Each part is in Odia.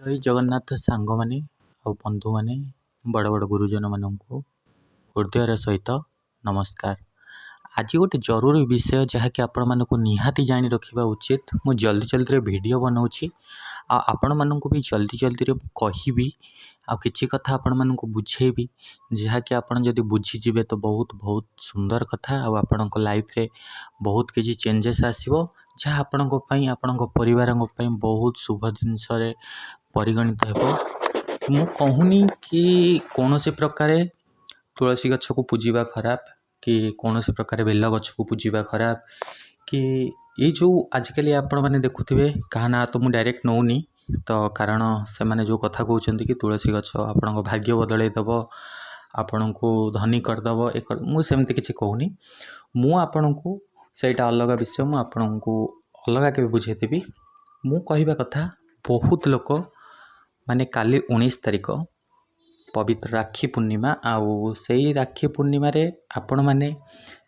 ଜୟ ଜଗନ୍ନାଥ ସାଙ୍ଗମାନେ ଆଉ ବନ୍ଧୁମାନେ, ବଡ଼ ବଡ଼ ଗୁରୁଜନମାନଙ୍କୁ ହୃଦୟର ସହିତ ନମସ୍କାର। ଆଜି ଗୋଟେ ଜରୁରୀ ବିଷୟ ଯାହାକି ଆପଣମାନଙ୍କୁ ନିହାତି ଜାଣି ରଖିବା ଉଚିତ। ମୁଁ ଜଲ୍ଦି ଜଲ୍ଦିରେ ଭିଡ଼ିଓ ବନାଉଛି ଆଉ ଆପଣମାନଙ୍କୁ ବି ଜଲ୍ଦି ଜଲ୍ଦିରେ କହିବି ଆଉ କିଛି କଥା ଆପଣମାନଙ୍କୁ ବୁଝେଇବି, ଯାହାକି ଆପଣ ଯଦି ବୁଝିଯିବେ ତ ବହୁତ ବହୁତ ସୁନ୍ଦର କଥା ଆଉ ଆପଣଙ୍କ ଲାଇଫରେ ବହୁତ କିଛି ଚେଞ୍ଜେସ୍ ଆସିବ, ଯାହା ଆପଣଙ୍କ ପାଇଁ, ଆପଣଙ୍କ ପରିବାରଙ୍କ ପାଇଁ ବହୁତ ଶୁଭ ଜିନିଷରେ ପରିଗଣିତ ହେବ। ମୁଁ କହୁନି କି କୌଣସି ପ୍ରକାରେ ତୁଳସୀ ଗଛକୁ ପୂଜିବା ଖରାପ, କି କୌଣସି ପ୍ରକାର ବେଲ ଗଛକୁ ପୂଜିବା ଖରାପ, କି ଏଇ ଯେଉଁ ଆଜିକାଲି ଆପଣମାନେ ଦେଖୁଥିବେ, କାହା ନାଁ ତ ମୁଁ ଡାଇରେକ୍ଟ ନେଉନି ତ, କାରଣ ସେମାନେ ଯେଉଁ କଥା କହୁଛନ୍ତି କି ତୁଳସୀ ଗଛ ଆପଣଙ୍କ ଭାଗ୍ୟ ବଦଳାଇ ଦେବ, ଆପଣଙ୍କୁ ଧନୀ କରିଦେବ, ଏ ମୁଁ ସେମିତି କିଛି କହୁନି। ମୁଁ ଆପଣଙ୍କୁ ସେଇଟା ଅଲଗା ବିଷୟ, ମୁଁ ଆପଣଙ୍କୁ ଅଲଗା କେବେ ବୁଝେଇଦେବି। ମୁଁ କହିବା କଥା, ବହୁତ ଲୋକ ମାନେ କାଲି 19 ତାରିଖ ପବିତ୍ର ରାକ୍ଷୀ ପୂର୍ଣ୍ଣିମା, ଆଉ ସେଇ ରାକ୍ଷୀ ପୂର୍ଣ୍ଣିମାରେ ଆପଣମାନେ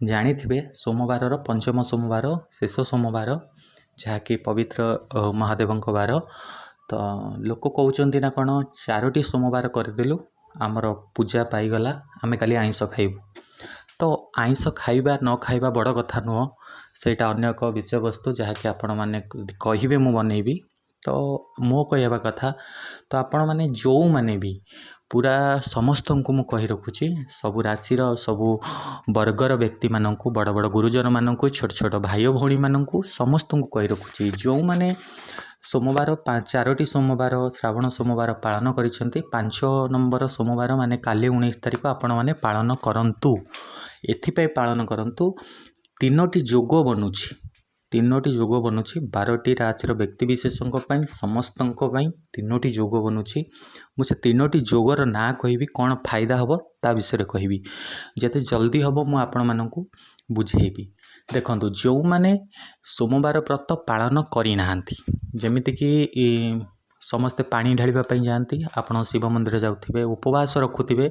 ଜାଣିଥିବେ ସୋମବାରର ପଞ୍ଚମ ସୋମବାର, ଶେଷ ସୋମବାର, ଯାହାକି ପବିତ୍ର ମହାଦେବଙ୍କ ବାର। ତ ଲୋକ କହୁଛନ୍ତି ନା କ'ଣ, 4ଟି ସୋମବାର କରିଦେଲୁ, ଆମର ପୂଜା ପାଇଗଲା, ଆମେ କାଲି ଆଇଁଷ ଖାଇବୁ। ତ ଆଇଁଷ ଖାଇବା ନ ଖାଇବା ବଡ଼ କଥା ନୁହଁ, ସେଇଟା ଅନ୍ୟ ଏକ ବିଷୟବସ୍ତୁ ଯାହାକି ଆପଣମାନେ କହିବେ ମୁଁ ବନେଇବି। ତ ମୋ କହିବା କଥା, ତ ଆପଣମାନେ ଯେଉଁମାନେ ବି ପୁରା ସମସ୍ତଙ୍କୁ ମୁଁ କହି ରଖୁଛି, ସବୁ ରାଶିର ସବୁ ବର୍ଗର ବ୍ୟକ୍ତିମାନଙ୍କୁ, ବଡ଼ ବଡ଼ ଗୁରୁଜନମାନଙ୍କୁ, ଛୋଟ ଛୋଟ ଭାଇ ଭଉଣୀମାନଙ୍କୁ, ସମସ୍ତଙ୍କୁ କହି ରଖୁଛି, ଯେଉଁମାନେ ସୋମବାର 4ଟି ସୋମବାର ଶ୍ରାବଣ ସୋମବାର ପାଳନ କରିଛନ୍ତି, 5 ନମ୍ବର ସୋମବାର ମାନେ କାଲି 19 ତାରିଖ ଆପଣମାନେ ପାଳନ କରନ୍ତୁ। ଏଥିପାଇଁ ପାଳନ କରନ୍ତୁ, 3ଟି ଯୋଗ ବନୁଛି, 3ଟି ଯୋଗ ବନୁଛି 12ଟି ରାଶିର ବ୍ୟକ୍ତିବିଶେଷଙ୍କ ପାଇଁ, ସମସ୍ତଙ୍କ ପାଇଁ 3ଟି ଯୋଗ ବନୁଛି। ମୁଁ ସେ 3ଟି ଯୋଗର ନାଁ କହିବି, କ'ଣ ଫାଇଦା ହେବ ତା ବିଷୟରେ କହିବି, ଯେତେ ଜଲ୍ଦି ହେବ ମୁଁ ଆପଣମାନଙ୍କୁ ବୁଝେଇବି। ଦେଖନ୍ତୁ, ଯେଉଁମାନେ ସୋମବାର ବ୍ରତ ପାଳନ କରିନାହାନ୍ତି, ଯେମିତିକି ସମସ୍ତେ ପାଣି ଢାଳିବା ପାଇଁ ଯାଆନ୍ତି, ଆପଣ ଶିବ ମନ୍ଦିର ଯାଉଥିବେ, ଉପବାସ ରଖୁଥିବେ,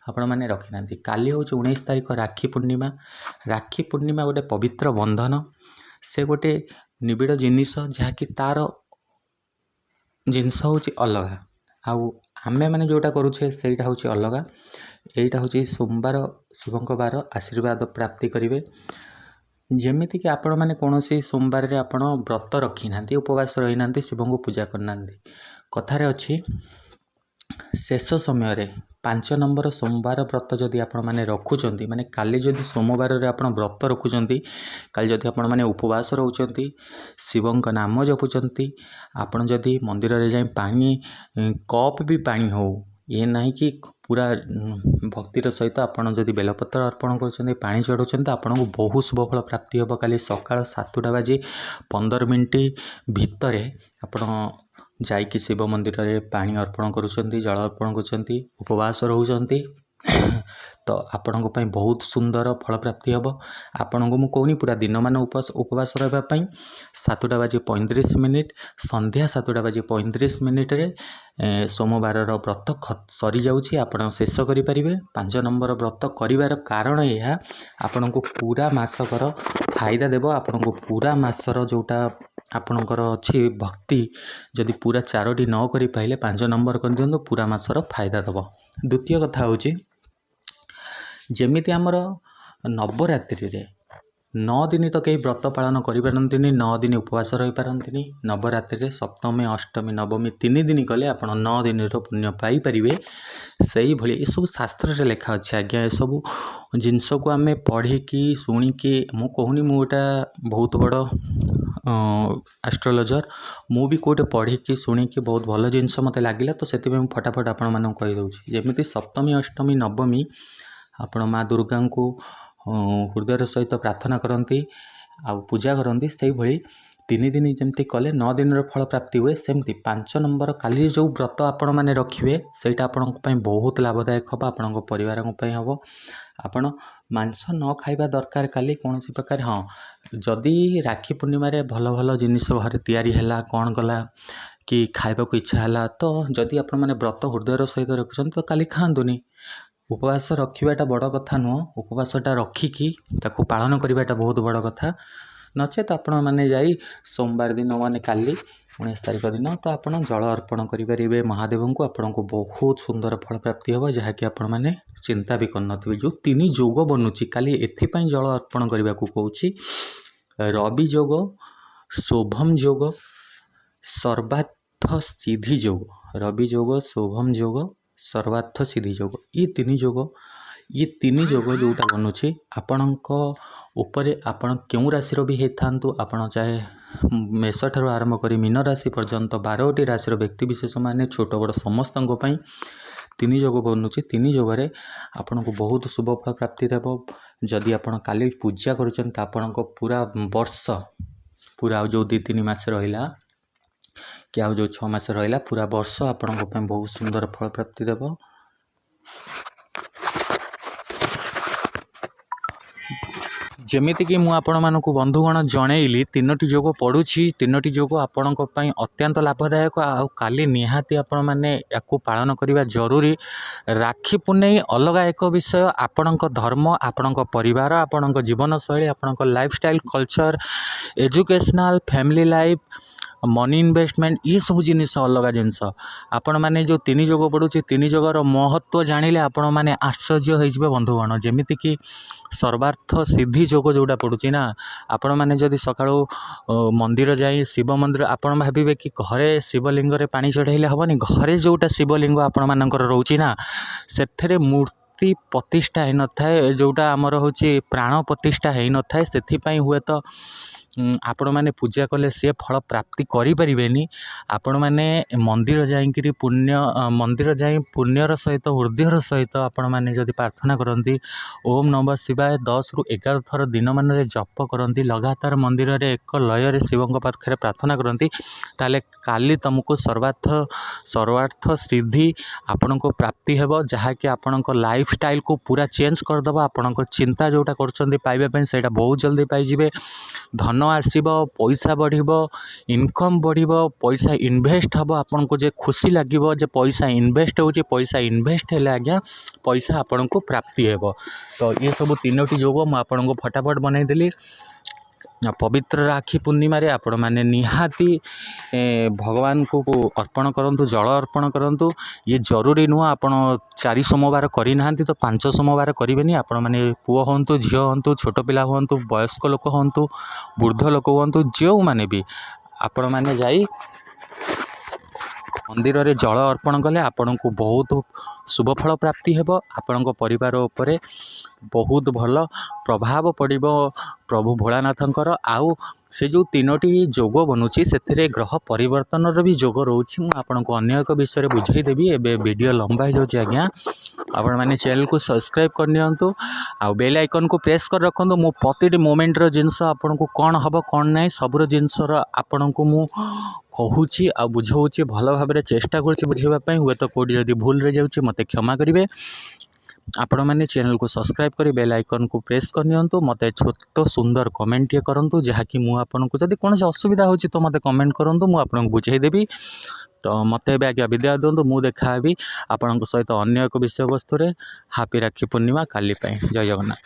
ଆପଣମାନେ ରଖିନାହାନ୍ତି। କାଲି ହେଉଛି 19 ତାରିଖ ରାକ୍ଷୀ ପୂର୍ଣ୍ଣିମା। ରାକ୍ଷୀ ପୂର୍ଣ୍ଣିମା ଗୋଟେ ପବିତ୍ର ବନ୍ଧନ, ସେ ଗୋଟେ ନିବିଡ଼ ଜିନିଷ, ଯାହାକି ତା'ର ଜିନିଷ ହେଉଛି ଅଲଗା, ଆଉ ଆମେମାନେ ଯେଉଁଟା କରୁଛେ ସେଇଟା ହେଉଛି ଅଲଗା। ଏଇଟା ହେଉଛି ସୋମବାର, ଶିବଙ୍କ ବାର, ଆଶୀର୍ବାଦ ପ୍ରାପ୍ତି କରିବେ। ଯେମିତିକି ଆପଣମାନେ କୌଣସି ସୋମବାରରେ ଆପଣ ବ୍ରତ ରଖିନାହାନ୍ତି, ଉପବାସ ରହିନାହାନ୍ତି, ଶିବଙ୍କୁ ପୂଜା କରିନାହାନ୍ତି, କଥାରେ ଅଛି ଶେଷ ସମୟରେ 5 ନମ୍ବର ସୋମବାର ବ୍ରତ ଯଦି ଆପଣମାନେ ରଖୁଛନ୍ତି, ମାନେ କାଲି ଯଦି ସୋମବାରରେ ଆପଣ ବ୍ରତ ରଖୁଛନ୍ତି, କାଲି ଯଦି ଆପଣମାନେ ଉପବାସ ରହୁଛନ୍ତି, ଶିବଙ୍କ ନାମ ଜପୁଛନ୍ତି, ଆପଣ ଯଦି ମନ୍ଦିରରେ ଯାଇ ପାଣି କପ୍ ବି ପାଣି ହେଉ, ଇଏ ନାହିଁ କି ପୁରା ଭକ୍ତିର ସହିତ ଆପଣ ଯଦି ବେଲପତ୍ର ଅର୍ପଣ କରୁଛନ୍ତି, ପାଣି ଚଢ଼ଉଛନ୍ତି, ଆପଣଙ୍କୁ ବହୁତ ଶୁଭଫଳ ପ୍ରାପ୍ତି ହେବ। କାଲି ସକାଳ 7ଟା ବାଜି 15 ମିନିଟ୍ ଭିତରେ ଆପଣ ଯାଇକି ଶିବ ମନ୍ଦିରରେ ପାଣି ଅର୍ପଣ କରୁଛନ୍ତି, ଜଳ ଅର୍ପଣ କରୁଛନ୍ତି, ଉପବାସ ରହୁଛନ୍ତି, ତ ଆପଣଙ୍କ ପାଇଁ ବହୁତ ସୁନ୍ଦର ଫଳ ପ୍ରାପ୍ତି ହେବ। ଆପଣଙ୍କୁ ମୁଁ କହୁନି ପୁରା ଦିନମାନ ଉପବାସ ରହିବା ପାଇଁ। 7ଟା ବାଜି 35 ମିନିଟ୍, ସନ୍ଧ୍ୟା 7ଟା ବାଜି 35 ମିନିଟ୍ରେ ସୋମବାରର ବ୍ରତ ସରିଯାଉଛି, ଆପଣ ଶେଷ କରିପାରିବେ। 5 ନମ୍ବର ବ୍ରତ କରିବାର କାରଣ ଏହା, ଆପଣଙ୍କୁ ପୁରା ମାସକର ଫାଇଦା ଦେବ। ଆପଣଙ୍କୁ ପୁରା ମାସର ଯେଉଁଟା ଆପଣଙ୍କର ଅଛି ଭକ୍ତି, ଯଦି ପୁରା 4ଟି ନ କରିପାରିଲେ 5 ନମ୍ବର କରିଦିଅନ୍ତୁ, ପୁରା ମାସର ଫାଇଦା ଦେବ। ଦ୍ୱିତୀୟ କଥା ହେଉଛି, ଯେମିତି ଆମର ନବରାତ୍ରିରେ 9 ଦିନ ତ କେହି ବ୍ରତ ପାଳନ କରିପାରନ୍ତିନି, 9 ଦିନ ଉପବାସ ରହିପାରନ୍ତିନି। ନବରାତ୍ରିରେ ସପ୍ତମୀ, ଅଷ୍ଟମୀ, ନବମୀ 3 ଦିନ କଲେ ଆପଣ 9 ଦିନର ପୁଣ୍ୟ ପାଇପାରିବେ। ସେଇଭଳି ଏସବୁ ଶାସ୍ତ୍ରରେ ଲେଖା ଅଛି ଆଜ୍ଞା। ଏସବୁ ଜିନିଷକୁ ଆମେ ପଢ଼ିକି ଶୁଣିକି, ମୁଁ କହୁନି ମୁଁ ଏଇଟା ବହୁତ ବଡ଼ ଆଷ୍ଟ୍ରୋଲୋଜର, ମୁଁ ବି କେଉଁଠି ପଢ଼ିକି ଶୁଣିକି ବହୁତ ଭଲ ଜିନିଷ ମୋତେ ଲାଗିଲା, ତ ସେଥିପାଇଁ ମୁଁ ଫଟାଫଟ ଆପଣମାନଙ୍କୁ କହିଦେଉଛି। ଯେମିତି ସପ୍ତମୀ, ଅଷ୍ଟମୀ, ନବମୀ ଆପଣ ମା ଦୁର୍ଗାଙ୍କୁ ହୃଦୟର ସହିତ ପ୍ରାର୍ଥନା କରନ୍ତି ଆଉ ପୂଜା କରନ୍ତି, ସେଇଭଳି 3 ଦିନ ଯେମିତି କଲେ 9 ଦିନର ଫଳ ପ୍ରାପ୍ତି ହୁଏ, ସେମିତି 5 ନମ୍ବର କାଲି ଯେଉଁ ବ୍ରତ ଆପଣମାନେ ରଖିବେ ସେଇଟା ଆପଣଙ୍କ ପାଇଁ ବହୁତ ଲାଭଦାୟକ ହେବ, ଆପଣଙ୍କ ପରିବାରଙ୍କ ପାଇଁ ହେବ। ଆପଣ ମାଂସ ନ ଖାଇବା ଦରକାର କାଲି କୌଣସି ପ୍ରକାର। ହଁ, ଯଦି ରାକ୍ଷୀ ପୂର୍ଣ୍ଣିମାରେ ଭଲ ଭଲ ଜିନିଷ ଘରେ ତିଆରି ହେଲା, କ'ଣ କଲା କି ଖାଇବାକୁ ଇଚ୍ଛା ହେଲା, ତ ଯଦି ଆପଣମାନେ ବ୍ରତ ହୃଦୟର ସହିତ ରଖୁଛନ୍ତି ତ କାଲି ଖାଆନ୍ତୁନି। ଉପବାସ ରଖିବାଟା ବଡ଼ କଥା ନୁହଁ, ଉପବାସଟା ରଖିକି ତାକୁ ପାଳନ କରିବାଟା ବହୁତ ବଡ଼ କଥା। ନଚେତ ଆପଣମାନେ ଯାଇ ସୋମବାର ଦିନ, ମାନେ କାଲି 19 ତାରିଖ ଦିନ ତ ଆପଣ ଜଳ ଅର୍ପଣ କରିପାରିବେ ମହାଦେବଙ୍କୁ। ଆପଣଙ୍କୁ ବହୁତ ସୁନ୍ଦର ଫଳ ପ୍ରାପ୍ତି ହେବ, ଯାହାକି ଆପଣମାନେ ଚିନ୍ତା ବି କରିନଥିବେ। ଯେଉଁ 3 ଯୋଗ ବନୁଛି କାଲି, ଏଥିପାଇଁ ଜଳ ଅର୍ପଣ କରିବାକୁ କହୁଛି। ରବି ଯୋଗ, ଶୋଭମ ଯୋଗ, ସର୍ବାର୍ଥ ସିଦ୍ଧି ଯୋଗ। ରବି ଯୋଗ, ଶୋଭମ ଯୋଗ, ସର୍ବାର୍ଥ ସିଦ୍ଧି ଯୋଗ, ଇଏ 3 ଯୋଗ, ଇଏ 3 ଯୋଗ ଯେଉଁଟା ବନୁଛି ଆପଣଙ୍କ ଉପରେ, ଆପଣ କେଉଁ ରାଶିର ବି ହେଇଥାନ୍ତୁ, ଆପଣ ଚାହେ ମେଷ ଠାରୁ ଆରମ୍ଭ କରି ମୀନ ରାଶି ପର୍ଯ୍ୟନ୍ତ 12ଟି ରାଶିର ବ୍ୟକ୍ତିବିଶେଷମାନେ, ଛୋଟ ବଡ଼ ସମସ୍ତଙ୍କ ପାଇଁ 3 ଯୋଗ ବନୁଛି। 3 ଯୋଗରେ ଆପଣଙ୍କୁ ବହୁତ ଶୁଭ ଫଳ ପ୍ରାପ୍ତି ଦେବ। ଯଦି ଆପଣ କାଲି ପୂଜା କରୁଛନ୍ତି ତ ଆପଣଙ୍କ ପୁରା ବର୍ଷ, ପୁରା ଆଉ ଯେଉଁ 2-3 ମାସ ରହିଲା କି ଆଉ ଯେଉଁ 6 ମାସ ରହିଲା, ପୁରା ବର୍ଷ ଆପଣଙ୍କ ପାଇଁ ବହୁତ ସୁନ୍ଦର ଫଳ ପ୍ରାପ୍ତି ଦେବ। ଯେମିତିକି ମୁଁ ଆପଣମାନଙ୍କୁ ବନ୍ଧୁଗଣ ଜଣେଇଲି, 3ଟି ଯୋଗ ପଡ଼ୁଛି। 3ଟି ଯୋଗ ଆପଣଙ୍କ ପାଇଁ ଅତ୍ୟନ୍ତ ଲାଭଦାୟକ, ଆଉ କାଲି ନିହାତି ଆପଣମାନେ ୟାକୁ ପାଳନ କରିବା ଜରୁରୀ। ରାକ୍ଷୀ ପୁନେଇ ଅଲଗା ଏକ ବିଷୟ। ଆପଣଙ୍କ ଧର୍ମ, ଆପଣଙ୍କ ପରିବାର, ଆପଣଙ୍କ ଜୀବନଶୈଳୀ, ଆପଣଙ୍କ lifestyle, culture, educational, family life, money investment, ଇଏ ସବୁ ଜିନିଷ ଅଲଗା ଜିନିଷ। ଆପଣମାନେ ଯେଉଁ 3 ଯୋଗ ପଡ଼ୁଛି, 3 ଯୋଗର ମହତ୍ତ୍ୱ ଜାଣିଲେ ଆପଣମାନେ ଆଶ୍ଚର୍ଯ୍ୟ ହେଇଯିବେ ବନ୍ଧୁଗଣ। ଯେମିତିକି ସର୍ବାର୍ଥ ସିଦ୍ଧି ଯୋଗ ଯେଉଁଟା ପଡ଼ୁଛି ନା, ଆପଣମାନେ ଯଦି ସକାଳୁ ମନ୍ଦିର ଯାଇ ଶିବ ମନ୍ଦିର, ଆପଣ ଭାବିବେ କି ଘରେ ଶିବଲିଙ୍ଗରେ ପାଣି ଚଢ଼େଇଲେ ହେବନି? ଘରେ ଯେଉଁଟା ଶିବଲିଙ୍ଗ ଆପଣମାନଙ୍କର ରହୁଛି ନା, ସେଥିରେ ମୂର୍ତ୍ତି ପ୍ରତିଷ୍ଠା ହେଇନଥାଏ, ଯେଉଁଟା ଆମର ହେଉଛି ପ୍ରାଣ ପ୍ରତିଷ୍ଠା ହେଇନଥାଏ। ସେଥିପାଇଁ ହୁଏତ ଆପଣମାନେ ପୂଜା କଲେ ସେ ଫଳ ପ୍ରାପ୍ତି କରିପାରିବେନି। ଆପଣମାନେ ମନ୍ଦିର ଯାଇକିରି ପୁଣ୍ୟ, ମନ୍ଦିର ଯାଇ ପୁଣ୍ୟର ସହିତ, ହୃଦୟର ସହିତ ଆପଣମାନେ ଯଦି ପ୍ରାର୍ଥନା କରନ୍ତି, ଓମ୍ ନମଃ ଶିବାୟ 10ରୁ 11 ଥର ଦିନମାନରେ ଜପ କରନ୍ତି, ଲଗାତାର ମନ୍ଦିରରେ ଏକ ଲୟରେ ଶିବଙ୍କ ପାଖରେ ପ୍ରାର୍ଥନା କରନ୍ତି, ତାହେଲେ କାଲି ତୁମକୁ ସର୍ବାର୍ଥ ସିଦ୍ଧି ଆପଣଙ୍କୁ ପ୍ରାପ୍ତି ହେବ, ଯାହାକି ଆପଣଙ୍କ ଲାଇଫଷ୍ଟାଇଲକୁ ପୁରା ଚେଞ୍ଜ କରିଦେବ। ଆପଣଙ୍କ ଚିନ୍ତା ଯେଉଁଟା କରୁଛନ୍ତି ପାଇବା ପାଇଁ, ସେଇଟା ବହୁତ ଜଲ୍ଦି ପାଇଯିବେ। ଧନ ଆସିବ, ପଇସା ବଢ଼ିବ, ଇନକମ୍ ବଢ଼ିବ, ପଇସା ଇନଭେଷ୍ଟ ହେବ। ଆପଣଙ୍କୁ ଯେ ଖୁସି ଲାଗିବ ଯେ ପଇସା ଇନଭେଷ୍ଟ ହେଉଛି। ପଇସା ଇନଭେଷ୍ଟ ହେଲେ ଆଜ୍ଞା ପଇସା ଆପଣଙ୍କୁ ପ୍ରାପ୍ତି ହେବ। ତ ଏସବୁ 3ଟି ଯୋଗ ମୁଁ ଆପଣଙ୍କୁ ଫଟାଫଟ ବନେଇଦେଲି। ପବିତ୍ର ରାକ୍ଷୀ ପୂର୍ଣ୍ଣିମାରେ ଆପଣମାନେ ନିହାତି ଭଗବାନଙ୍କୁ ଅର୍ପଣ କରନ୍ତୁ, ଜଳ ଅର୍ପଣ କରନ୍ତୁ। ଇଏ ଜରୁରୀ ନୁହଁ ଆପଣ 4 ସୋମବାର କରିନାହାନ୍ତି ତ 5 ସୋମବାର କରିବେନି। ଆପଣମାନେ ପୁଅ ହୁଅନ୍ତୁ, ଝିଅ ହୁଅନ୍ତୁ, ଛୋଟ ପିଲା ହୁଅନ୍ତୁ, ବୟସ୍କ ଲୋକ ହୁଅନ୍ତୁ, ବୃଦ୍ଧ ଲୋକ ହୁଅନ୍ତୁ, ଯେଉଁମାନେ ବି ଆପଣମାନେ ଯାଇ ମନ୍ଦିରରେ ଜଳ ଅର୍ପଣ କଲେ ଆପଣଙ୍କୁ ବହୁତ ଶୁଭଫଳ ପ୍ରାପ୍ତି ହେବ। ଆପଣଙ୍କ ପରିବାର ଉପରେ ବହୁତ ଭଲ ପ୍ରଭାବ ପଡ଼ିବ ପ୍ରଭୁ ଭୋଳାନାଥଙ୍କର। ଆଉ ସେ ଯେଉଁ 3ଟି ଯୋଗ ବନୁଛି, ସେଥିରେ ଗ୍ରହ ପରିବର୍ତ୍ତନର ବି ଯୋଗ ରହୁଛି। ମୁଁ ଆପଣଙ୍କୁ ଅନ୍ୟ ଏକ ବିଷୟରେ ବୁଝେଇଦେବି, ଏବେ ଭିଡ଼ିଓ ଲମ୍ବା ହେଇଯାଉଛି ଆଜ୍ଞା। ଆପଣମାନେ ଚ୍ୟାନେଲକୁ ସବସ୍କ୍ରାଇବ୍ କରିନିଅନ୍ତୁ ଆଉ ବେଲ୍ ଆଇକନ୍କୁ ପ୍ରେସ୍ କରି ରଖନ୍ତୁ। ମୁଁ ପ୍ରତିଟି ମୋମେଣ୍ଟର ଜିନିଷ ଆପଣଙ୍କୁ କ'ଣ ହେବ କ'ଣ ନାହିଁ, ସବୁର ଜିନିଷର ଆପଣଙ୍କୁ ମୁଁ କହୁଛି ଆଉ ବୁଝାଉଛି, ଭଲ ଭାବରେ ଚେଷ୍ଟା କରୁଛି ବୁଝେଇବା ପାଇଁ। ହୁଏତ କେଉଁଠି ଯଦି ଭୁଲ ରହିଯାଉଛି, ମୋତେ କ୍ଷମା କରିବେ। ଆପଣମାନେ ଚ୍ୟାନେଲକୁ ସବସ୍କ୍ରାଇବ୍ କରି ବେଲ୍ ଆଇକନ୍କୁ ପ୍ରେସ୍ କରିନିଅନ୍ତୁ। ମୋତେ ଛୋଟ ସୁନ୍ଦର କମେଣ୍ଟଟିଏ କରନ୍ତୁ, ଯାହାକି ମୁଁ ଆପଣଙ୍କୁ, ଯଦି କୌଣସି ଅସୁବିଧା ହେଉଛି ତ ମୋତେ କମେଣ୍ଟ କରନ୍ତୁ, ମୁଁ ଆପଣଙ୍କୁ ବୁଝେଇଦେବି। ତ ମୋତେ ଏବେ ଆଜ୍ଞା ବିଦାୟ ଦିଅନ୍ତୁ। ମୁଁ ଦେଖା ହେବି ଆପଣଙ୍କ ସହିତ ଅନ୍ୟ ଏକ ବିଷୟବସ୍ତୁରେ। ହାପି ରାକ୍ଷୀ ପୂର୍ଣ୍ଣିମା କାଲି ପାଇଁ। ଜୟ ଜଗନ୍ନାଥ।